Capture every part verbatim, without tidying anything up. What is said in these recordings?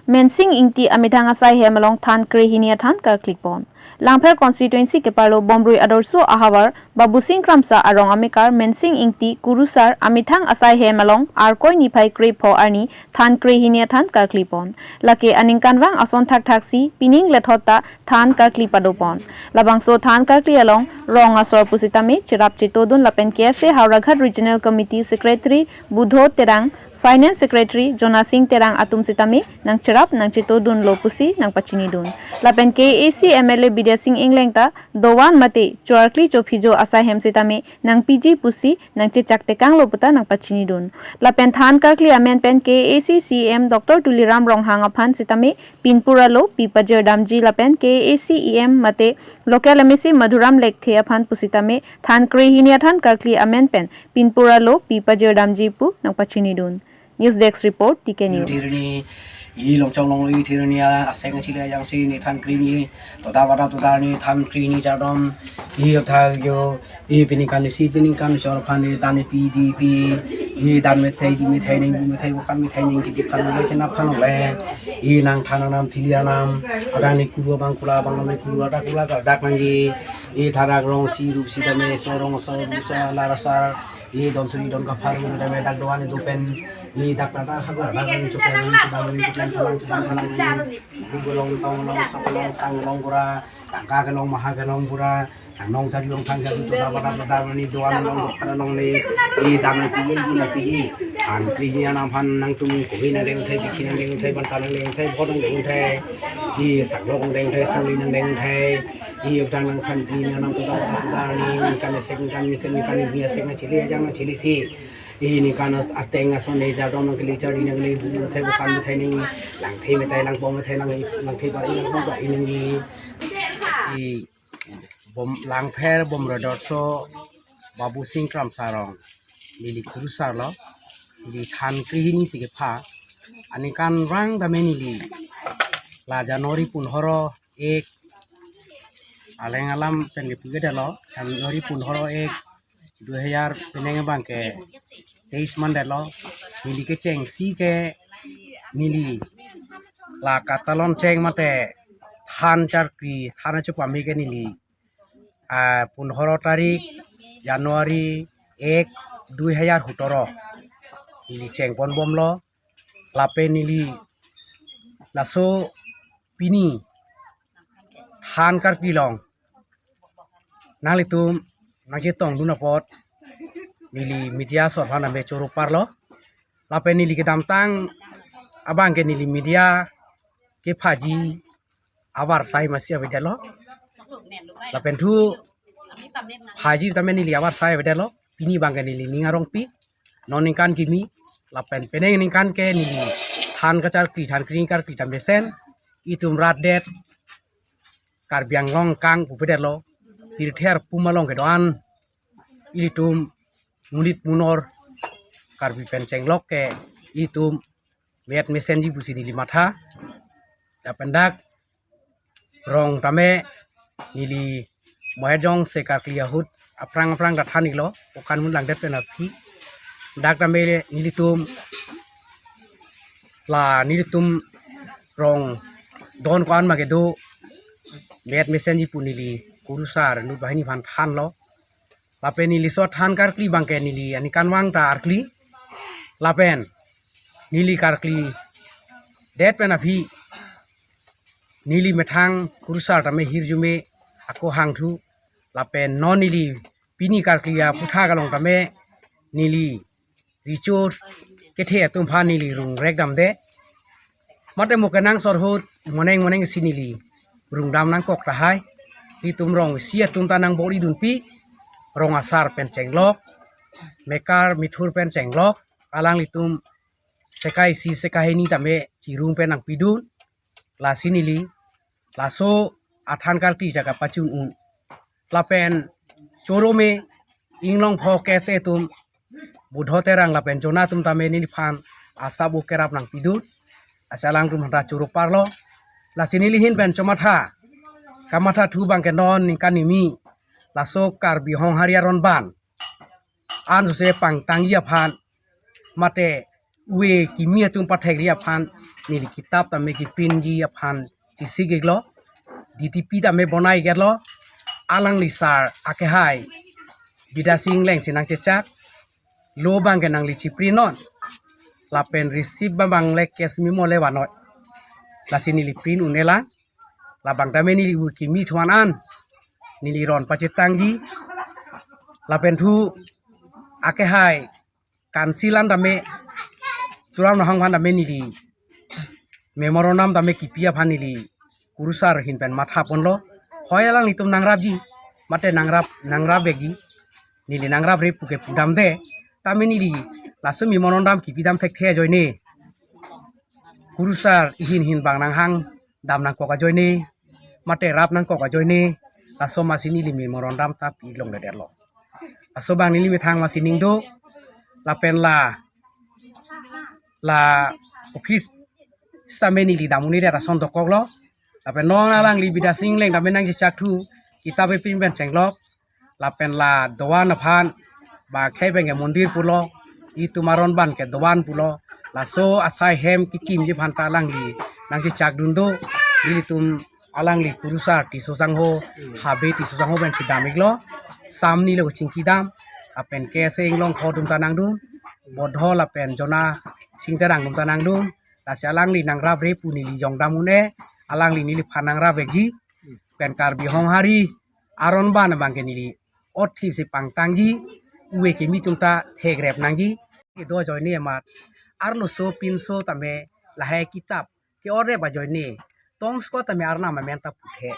Mensing Ingti amethang asai hem along than krehini athan karkli pon. Langpher constituency keparlo Bomrui Adorsho ahavar Babusing Kramsa arong amekar Mensing Ingti Kurusar amethang asai hem along Arkoi niphai krepho arni than krehini athan karkli pon. Lake aningkanvang ason thakthak si pining lethot ta than karkli pado pon. Labangso than karkli along rong asor pusitame cherap chetodun lapen K S A Howraghat Regional Committee Secretary Budho Terang, Finance Secretary Jonasing Terang atum sitame nangcherap nangchetodunlo pusi nangpachinidun. Lapen K A A C M L A Bidya Sing Engleng ta dovan mate choarkli chophijo asai hem sitame nangpiji pusi nangchechak tekanglo puta nangpachinidun. Lapen than karkli amen pen K A A C C E M Doctor Tuliram Ronghang aphan sitame pinpura lo pi pajirdamji lapen K A A C E M mate local M A C Madhuram Lekthe aphan pusitame than krehini athan karkli amen pen pinpura lo pi pajirdamji pu nangpachinidun. News Desk Report, T K News. Thirni, i Longchong Longlui thirni a, aseng chile yang si ni than krehini, toda vada toda ni than krehini chardom, i thak yo, i piningkan si piningkan sor phan ni dan ni P D P, i dan methai di methai ning, bu methai bukan methai ning, kiti phan le chenap than le, i nangthan anam thili anam, ada ni kubu bang kula bang me kubu ada kula dak nangji, i tharak rong si rup si dame so rong so rup so lar asar, i don suri don kaphar ru dame dak doan itu pen, i dak tata hak dak dak ning chupen ning chupen ning chupen phalang chupen phalang ning, bu long tong long sok long sang long pura, tangka kelong maha kelong pura, nong tari long thang jadi tu daba daba daba ni doan long dok pada long ni, i dam ni piji i na piji, an piji anam phan nangtum kuhi nangdeng thai, bikhi nangdeng thai, banta nangdeng thai, bhot nangdeng thai, i saklok nangdeng thai, sangli nangdeng thai, i udah nang khan piji anam tu daba daba daba ni, kan sek kan ni kan ni kan ni sek na chili ajang na chili si. I ningkan ateng ason ne jadon nangkeli charli nangkeli bu thai bukan bu thai ning langthe methai langpong methai lang langthe bar i langpong bar i nangji. I bom Langpher Bomrui Adorsho Babusing Kramsa arong neli Kurusar lo. Neli than krehini si kepha. Aningkanvang dame neli la January punhoro ek aleng alam pen kepu kedetlo, January punhoro ek dui hajar penang abang ke teis mandetlo, neli kecheng si ke neli la katalon cheng mate than charkri than achu pami ke neli, ah, punhoro tarik January ek dui hajar hutoro neli cheng pon bomlo, lapen neli laso pini than karkli along nanglitum nangchetongdun apot neli media asor aphan ame choro parlo. Lapen neli kedamtang abang ke neli media kephaji avarsai masi avedetlo. Lapen thu phaji tame neli avarsai avedetlo. Pini abang ke neli ning arongpi. Non ningkan kimi lapen penang ningkan ke neli than kacharkli than krehini karkli ta mesen itum rat det Karbi Anglong kang pupedetlo, pirthe arpum along kedoan ilitum monit monor Karbi pen chenglok ke itum vet mesenji pusi neli matha. Lapen dak rong tame neli Mohejong se karkli ahut aphrang aphrang ta than iklo, okan mun langdet pen aphi. Dak tame nelitum la nelitum rong don ko-an ma kedo vet mesenji pu neli Kurusar inut banghini aphan thanlo. Lapen neli so than karkli abang ke neli aningkanvang ta arkli. Lapen neli karkli det pen aphi neli methang Kurusar tame hirjume ako hangthu. Lapen non neli pini karkli aphuthak along tame neli recho kethe atum aphan neli rung rek damde. Mate mo kenangsot ahut moneng moneng si neli rung dam nangkok tahai. Itum rong isi atum ta nangbor-idunpi, rong asar pen chenglok, mekar mithur pen chenglok, alanglitum sekai isi sekai hini tame chirung pen nangpidun. Lasi neli laso athan karkli ta kapachun un. Lapen choro me inglong pho K S A atum Budho Terang lapen Jona atum tame neliphan asap kerap nangpidun. Lasi alangtum aphanta choro parlo. Lasi neli ahin pen chomatha kamathathu abang ke non ningkan kimi laso Karbi Honghari aron ban an sose pangtangji aphan mate ove kimi atum pathekri aphan neli kitap tame kiprinji aphan chesik iklo. D T P tame bonai iklo. Alangli sar akehai Bidya Sing Engleng si nangchechak. Lo abangke nangli chiprinnon. Lapen receipt abang le cash memo le vannoi. Lasi neli print un-elang. Labang tame neli uwe kimi thuan an neli ron pachetangji. Lapen thu akehai council an tame turam nahang aphan tame neli memorandum tame kipi aphan neli kurusar ahin pen mathaponlo. Hoi alanglitum nangrapji, mate nangrap, nangrap ikji. Neli nangrapre pu ke pudamde. Tame neli laso memorandum kipidam thekthe ajoine kurusar ahin ahin abang nanghang dam nangkok ajoine, mate rap nangkok ajoine, laso masi neli memorandum ta pilongledetlo. Laso abang neli methang masi ning do, lapen la, la office sitame neli dam un-edet ason dokoklo. Lapen non alangli Bidya Sing Engleng tame nangchechak thu, kitap epin pen chenglok. Lapen la doan aphan, ba khei abangke mondir pulo, itum aron abangke doan pulo. Laso asai hem kikimji aphan ta alangli nangchechakdun do. Nelitum alangli kurusar Tisso Sangho, Habe Tisso Sangho pensi dam iklo. Sam nilo chingki dam. Lapen K S A Inglongtho atum ta nangdun. Bodho lapen Jona Sing Terang atum ta nangdun. Lasi alangli nangrapre pu neli jongdam un-e. Alangli neliphan nangrap ikji. Pen Karbi Honghari aron aban abangke neli othip si pangtangji, uwe kimi atum ta thekrep nangji. Kedo ajoine amat, arloso pinso tame lahai kitap ke-orrep ajoine, tongsekot tame arnam amen ta puthe.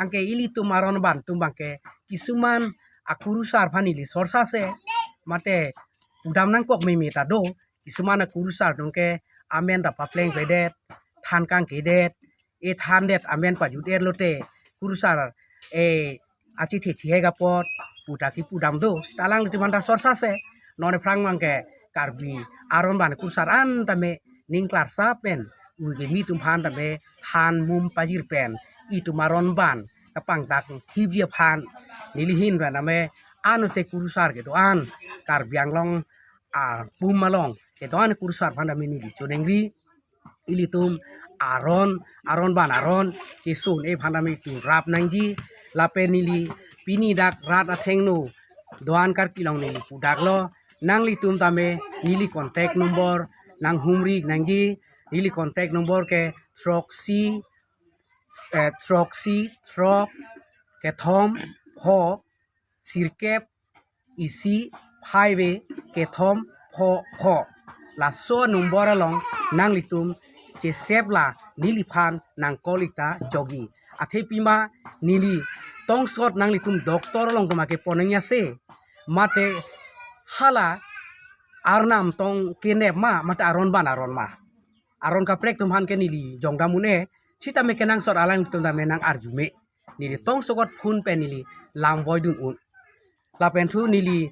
Anke ilitum aron aban atum abangke kisuman akurusar aphan neli sorsa se, mate pudam nangkok meme ta do, kisuman akurusar atum ke amen ta paplengkledet, than kangkedet, e thandet amen pajut-et lote kurusar e achethe thihek apot pu ta kipudam do. Ta alanglitum aphan ta sorsa se, non aphrang abangke Karbi aron aban kurusar an tame ning klarsa pen uwe kimi atum aphan tame than mum pajir pen itum aron aban kapangtang thipji aphan neli ahin pen tame ano se kurusar kedo-an Karbi Anglong apum along kedo-an kurusar aphan tame neli choningri. Ilitum aron, aron aban aron keso un-e aphan tame itum rap nangji. Lapen neli pini dak rat athengno doan karki along neli pudaklo. Nanglitum tame neli contact number nanghumri nangji. Neli contact number ke throksi, eh, throksi, throk, kethom, pho, sirkep, isi, phaive, kethom, pho, pho. Laso number along nanglitum chesep la neliphan nang call ik ta chokji. Athe pima neli tongsekot nanglitum doctor along toma kepon nangji ase. Mate hala arnam tong kenep ma, mate aron aban aron ma. Aron kaprek atum aphan ke neli jongdam un-e, sitame kenangsot alanglitum tame nang arjume. Neli tongsekot phone pen neli lam voidun un. Lapen thu neli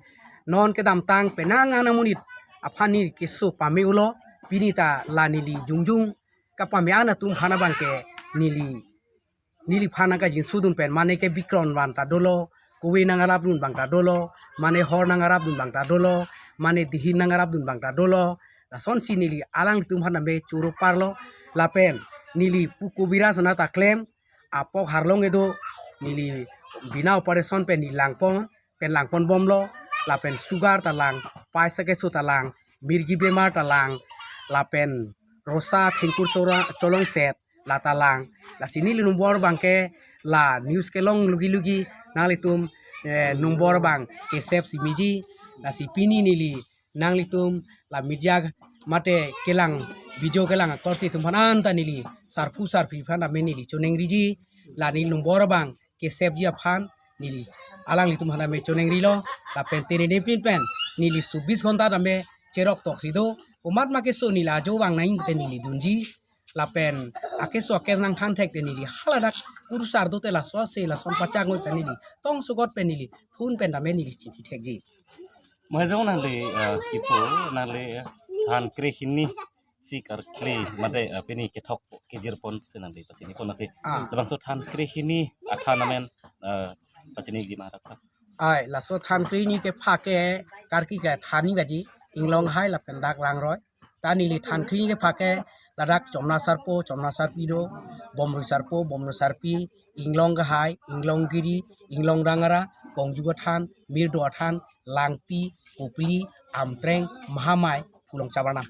non kedamtang penang anang monit aphan neli keso pame ulo, pini ta la neli jongjong kapame an atum aphan abangke neli, neliphan nangkajinsudun pen mane ke bikron abang ta dolo, kove nangrapdun abang ta dolo, mane hor nangrapdun abang ta dolo, mane dihin nangrapdun abang ta dolo. Lasonsi neli alanglitum aphan tame choro parlo, lapen neli pu kobiraj ana ta klem, apok harlong kedo, neli bina operation pen neli langpon, pen langponbomlo, lapen sugar ta lang, paisa keso ta lang, mirgi bemar ta lang, lapen rosa thengkur chora-, cholongset la ta lang. Lasi neli number abangke la news kelong lugi lugi nanglitum, eh, number abang kesep si meji. Lasi pini neli nanglitum la media mate kelang, video kelang akorte atum aphan anta neli sarpo sarpi aphan tame neli choningriji. La neli number abang kesepji aphan neli alanglitum aphan tame choningrilo. Lapen tenede pin pen neli chobis ghonta tame cherok toksi do. Komat ma keso neli ajo vang nangji te neli dunji. Lapen akeso akes nangthan thek te neli haladak kurusar do te laso ase lason pachak ngoi pen neli tongsekot pen neli phone pen tame neli chingki thekji. Mahajong nangli, eh, kipu nangli, eh, than kre hini si karkli mate, eh, pini kethok kejirpon si nangli pachini pon nasi. Ah. Labangso than kre hini athan amen, eh, pachiniji ma rat. Ai, laso than kre hini kepha ke karki ke than ni baji, Inglonghai lapen dak Langroi. Ta neli than kre hini kepha ke ladak chomna sarpo, chomna sarpi do, bomrui sarpo, bomrui sarpi, inglong kehai, inglong kiri, inglong dangara, kongju athan, mirdo athan, langpi, kopili, amtreng, mahamai, pulong chabarnam.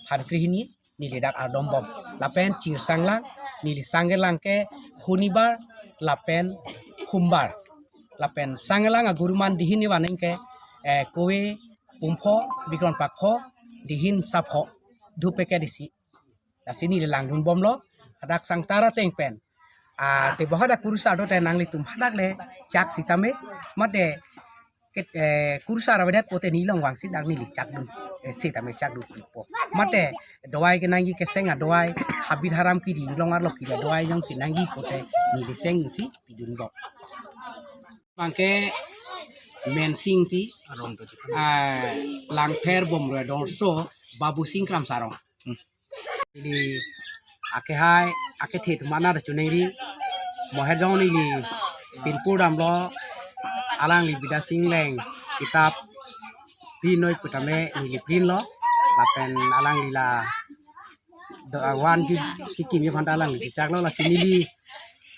Phan krehini neli dak ardombom. Lapen chirsanglang, neli sangkelang ke hunibar lapen humbar. Lapen sangkelang aguruman dihin ni waning ke, eh, kove pumpho, bikron pakpho, dihin sapho, dhup peket isi. Lasi neli langdunbomlo, hadak sangtar ateng pen. Ah, te bo hadak kurusar do te nanglitum hadak le chak sitame, mate ke, eh, kurusar avedet pote neli along vangsi dak neli chakdun, eh, sitame chakdunpo. Mate dawai kenangji keseng adawai, habit haram kiri, long arlo kiri adawai jongsi nangji pote neli sengsi pidunbom. Bangke Mensing Ingti, ah, Langpher Bomrui Dorso, Babusing Kramsa arong. Neli akehai, akethe atum an ta choningri, moher jong neli pinpur damlo, alangli Bidya Sing Engleng kitap print noi putame neli print lo, lapen alangli la do awan ki, kikimji aphan ta alangli chechaklo, lasi neli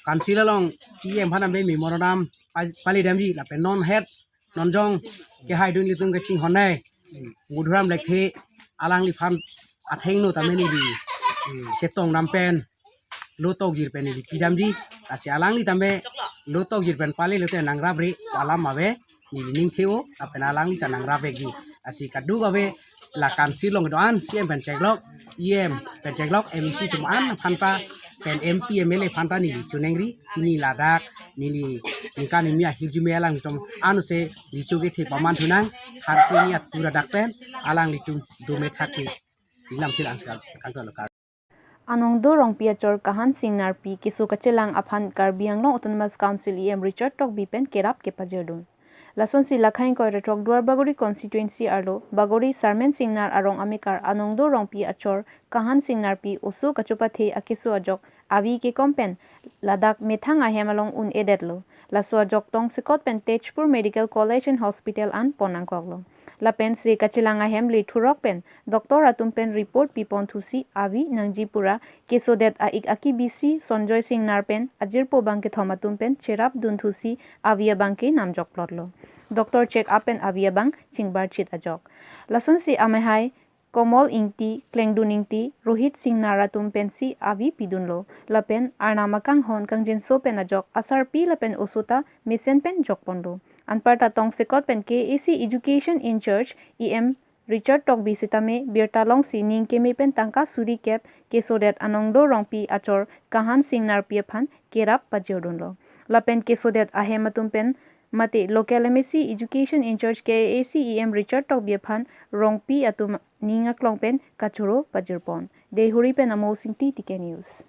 council along C E M aphan ame memorandum pa-, palidamji, lapen non het non jong kehaidun ilitum kachinghon nai Madhuram Lekthe alangliphan athengno tame neli chetongdam pen lo tokjir pen neli pidamji, lasi alangli tame lo tokjir pen pale lote nangrapre alam ave, neli ning the-o, lapen alangli ta nangrapvekji. Lasi kadokave la council along do-an C E M pen cheklok, E M pen cheklok, M A C atum an aphan ta pen M P, M L A aphan ta neli choningri, pini ladak neli ningkan kimi ahirjume alangtum anose recho kethe paman thunang, har ke ni atur adak pen alanglitum dome thakpe. Ilam thil ansi kan kan. Anongdo Rongpi achor Kahan Sing Narpi keso kachelang aphan Karbi Anglong Autonomous Council E M Richard Tokbi pen kerap kepajirdun. Lasonsi Lakhain Koiratrok Duarbagori constituency arlo Bagori Sarmen Singnar arong amekar Anongdo Rongpi achor Kahan Sing Narpi oso kachopathe akeso ajok avi kekom pen ladak methang ahem along un-edetlo. Laso ajok tongsekot pen Tezpur Medical College and Hospital an pon nangkoklo. Lapen se kachelang ahem le thurok pen doctor atum pen report pipon thusi avi nangji pura kesodet a-ik akebisi Sonjoy Singnar pen ajirpo bang kethom atum pen cherapdun thusi avi abang ke namjokplotlo. Doctor check up pen avi abang chingbarchit ajok. Lasonsi amehai Komol Ingti, Klengdun Ingti, Rohit Singnar atum pensi avi pidunlo. Lapen arnam akanghon kangjinso pen ajok asarpi lapen oso ta mesen pen jokponlo. Anparta tongsekot pen K A A C Education in Charge E M Richard Tokbi sitame birta longsi ning keme pen tangka suri kep kesodet Anongdo Rongpi achor Kahan Sing Narpi aphan kerap pajirdunlo. Lapen kesodet ahem atum pen mate local M A C Education in Charge K A A C E M Richard Tokbi aphan Rongpi atum ning aklong pen kachoro pajirpon. Deihori pen Amos Ingti, T K News.